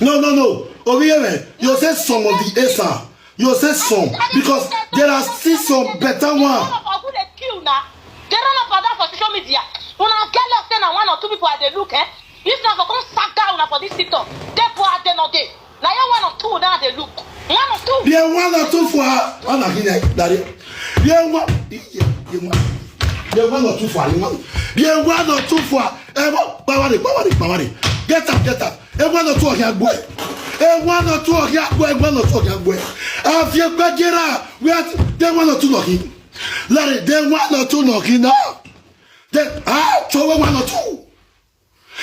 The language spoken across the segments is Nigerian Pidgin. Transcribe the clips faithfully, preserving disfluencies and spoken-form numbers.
No, no, no. Obiyeme, you say some of the Esan. You say some because there are still some better one. They run up and down for social media. Una get lost say na one or two people I dey look, eh? If na for come saga una for this TikTok, dey for I dey no dey. Na here one or two una dey look. One or two. There one or two for her. One again, daddy. There one. There one. There one or two for her. There one or two for her. Eh, what? Power, power, power. Get up, get up. Egwu anọtụ ọhịa gbuo. Egwu anọtụ ọhịa gbuo, egwu anọtụ ọhịa gbuo. Afie gbagera, we are, they want to knock him. Larry, they want to knock him now. Then, ah, Chowe one or two.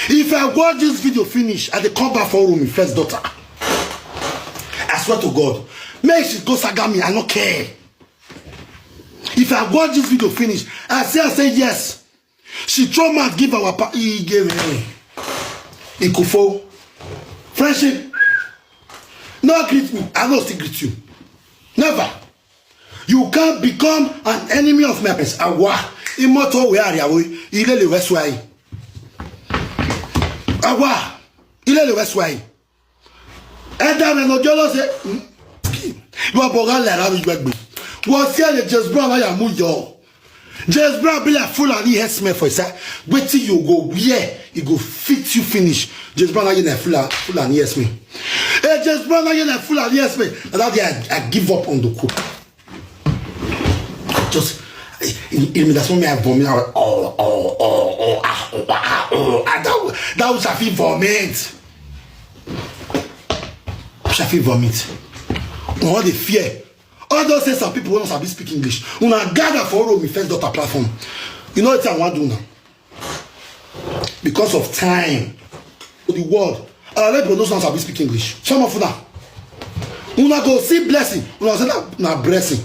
If I watch this video finish, I dey come back for Oromi first daughter. I swear to God, make she go saga me, I no care. If I watch this video finish, I say, I say yes. She throw mouth give our pa, he gave me. Ikufo. Friendship. No greet me. I no still greet you. Never. You can't become an enemy of my peace. Awa. Imoto we are yawe. Ilele weswai. Awa. Ilele weswai. Ẹ̀dá rẹ̀ lọ́jọ́ lọ́sẹ̀. Wọ́n bọ̀ gán lẹ́ra mi gbẹgbẹ. Wọ́n sí ẹ̀rẹ̀ James Brown láyà mú yọ. James Brown be like Fulani herdsmen for his side. Wetin you go wear, e go fit you finish. James Brown láyé na Fula- Fulani herdsmen. Hey, James Brown láyé na Fulani herdsmen. And that day I, I give up on the coup. Just, you mean that's when I vomit. I was, oh, oh, oh, oh, ah, oh, ah, oh, ah, that, that was I feel vomit. Shafi vomit. All the fear. All those things, some people won't sabi speak English. Una gather for Oromi first daughter platform. You know what I want to do now? Because of time. For the world. Our people no sabi speak English. Some of una. Una go see blessing. Una say na, na blessing.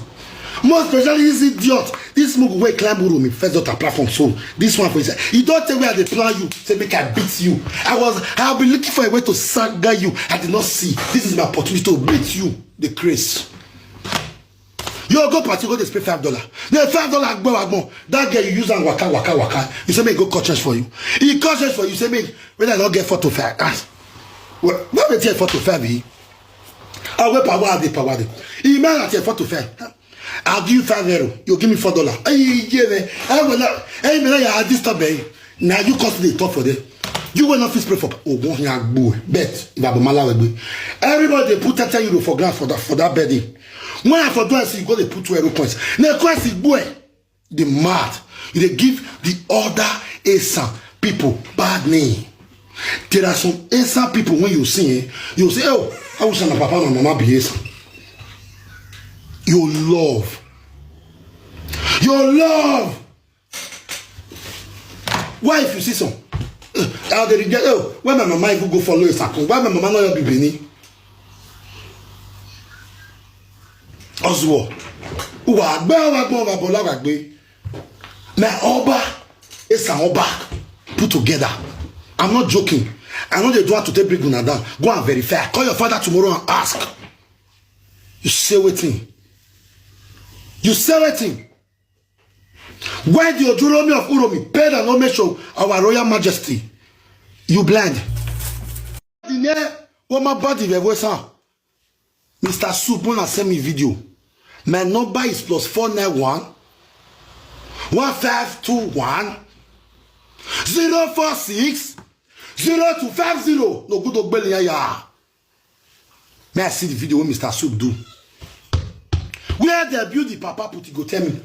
Most especially this idiot. This mug wey climb Oromi first daughter platform. So this one for inside. You don't tell where they plan you. Say make I beat you. I was I have been looking for a way to saga you. I did not see. This is my opportunity to beat you. The craze. You go party, go dey spend five dollar. The five dollar agbo agbo. That girl you use am waka waka waka. You say make go cut church for you. He cut church for you. Say make when I don't get four to five. Ah. Well, no be take four to five. Eh? I will power the power. He man at four to five. I'll give you five euro. You give me four dollar. Hey, yeah, man. I will not. Hey, man, I disturb me. Now you cost the talk for them. You will not fit pray for oh one here agbo. Bet if I be mala we. Everybody they put ten euro for ground for that for that bedding. When I for do I see you go they put two euro coins. Now question boy, the mad. You they give the other Esan people bad name. There are some Esan people when you see, eh, you say, oh, I wish my papa and my mama be Esan. Your love. Your love. Why if you see some? Eh, how they get oh, why my mama even go follow Esan come? Why my mama not be Benin? Oswald. Uwa agbe uwa agbe uwa bola uwa agbe. My Oba Esan Oba put together. I'm not joking. I know they do want to take bring una down. Go and verify. Call your father tomorrow and ask. You say wetin? You say wetin? Why the Ojuromi of Uromi paid and not make sure our royal majesty? You blind. The name woman body we we sound. Mister Soup, wanna send me video. My number is plus four nine one one five two one zero four six zero two five zero. No good ogbeli yaya. May I see the video wey Mister Soup do? Where they build the papa put, he go tell me.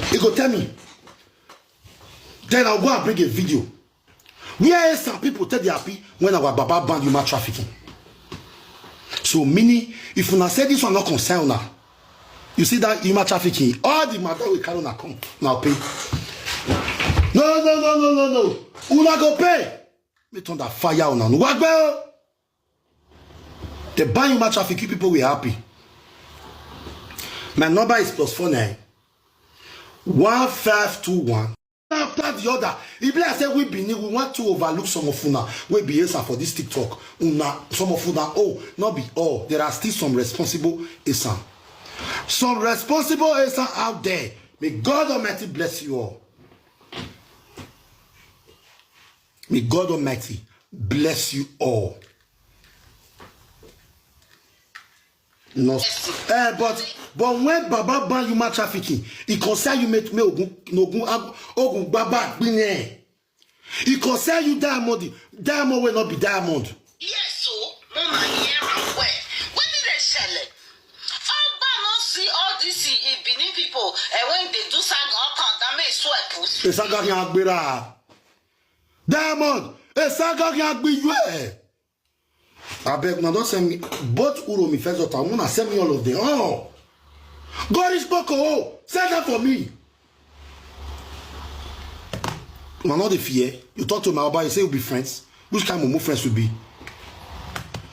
He go tell me. Then I'll go and bring a video. Where some people tell they happy when our baba ban human trafficking. So meaning, if una say this one not concern una, you see that human trafficking, all the matter we carry una come, now pay. No, no, no, no, no, no. Una go pay. Me thunder fire una. No, wagbe o. They ban human trafficking, people we happy. My number is plus four nine one five two one. After the other, e be like say we Benin, we want to overlook some of una wey be Esan for this TikTok. Una, some of una, oh, not be all. There are still some responsible Esan. Some responsible Esan out there. May God Almighty bless you all. May God Almighty Bless you all. No. Eh, but but when Baba ban human trafficking, e concern you make me ogun ogun ag- ogun baba gbin. E concern you diamond, diamond wey no be diamond. Yes o, mo ma hear am well. Wetin dey shele? Oba no see all this i- i Benin people eh, when they do saga up and down, make e swear put. Esaga yan agbera. Diamond, esaga yan agbiyu e. Abeg, una don send me both Uromi first daughter. Una send me all of them. Oh, God is Boko. Oh, send that for me. Una no dey fear. You talk to my oba, you say we be friends. Which kind of mumu friends we be?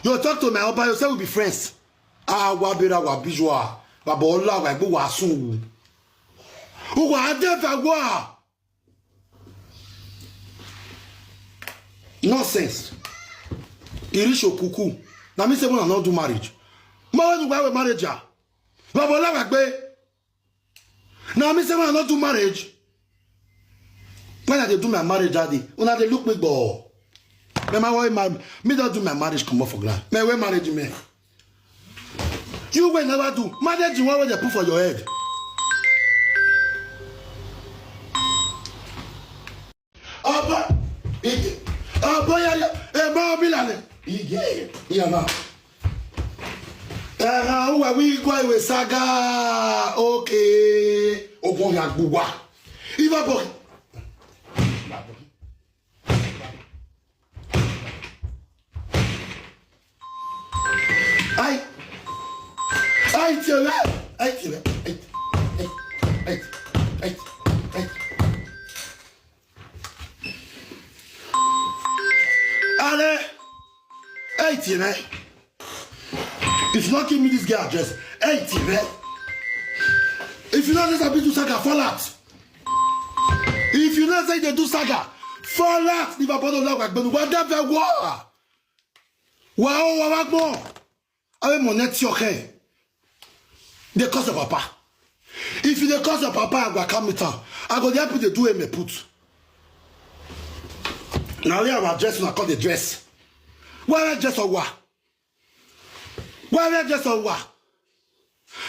You talk to my oba, you say we be friends. Ah, wa bera wa bijua, wa bola wa igbo wa sun. Uwa adefa wa. Nonsense. E reach okuku. Na me say una no do marriage. Ma when we marriage ah. Wa bola wa gbe. Na me say una no do marriage. When I dey do my marriage that day, una dey look me gboo. Me ma why my me don do my marriage comot for ground. Me wey marriage me. You wey never do, marriage the one wey dey put for your head. Obo, ige, obo yari, ebo bilale, ige, yama. Ẹ̀ràn òwà wí gbọ́ ìwé sága òkè ogun yàgbùwà. Ìbá bọ̀. Ai. Ai, tiẹ̀ rẹ̀. Ai, tiẹ̀ rẹ̀. Ai, ai, ai, ai, ai. Ale. Hey, Tiene. If you not give me this girl address, hey, Tiene. If you not let her be to saga, fall out. If you not say they do saga, fall out. If I bother like when what that war. Wow, wow, wow. Awe mo net your hair. They cause your papa. If you dey cause your papa, I go come meet am. I go help you dey do him a put. Now we are dress una call the dress. Why dress or what? Why dress or what?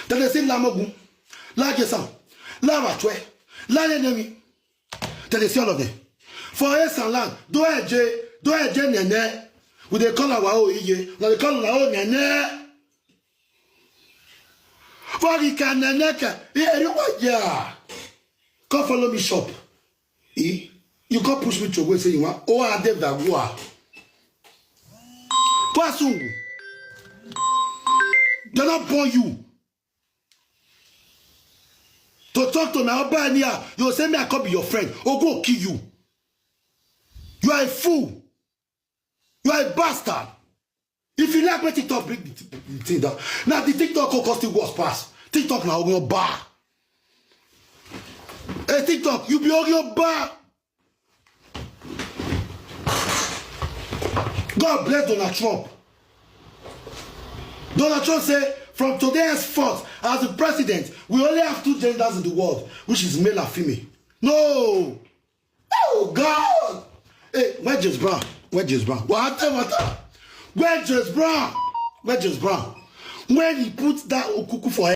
Then they say Lamogun, Lajesan, Laratwe, Lanenemi. Then they see all of them. For Esan land, do eje, do eje nene. We dey call our own iye, now they call our own nene. For the can nene ka, yeah, you want yeah. Come follow me shop. Eh? You come push me to go say you want. Oh, I did that war. Kwasu, they not born you. To talk to my oba here, you say me I come be your friend. Or go kill you. You are a fool. You are a bastard. If you like, make TikTok bring the, the thing down. Now the TikTok go cost you worse pass. TikTok now your bar. Hey TikTok, you be on your bar. God bless Donald Trump. Donald Trump say, from today henceforth, as the president, we only have two genders in the world, which is male and female. No! Oh God! Hey, where James Brown? Where James Brown? What happened? What happened? Where James Brown? Where James Brown? When he put that okuku for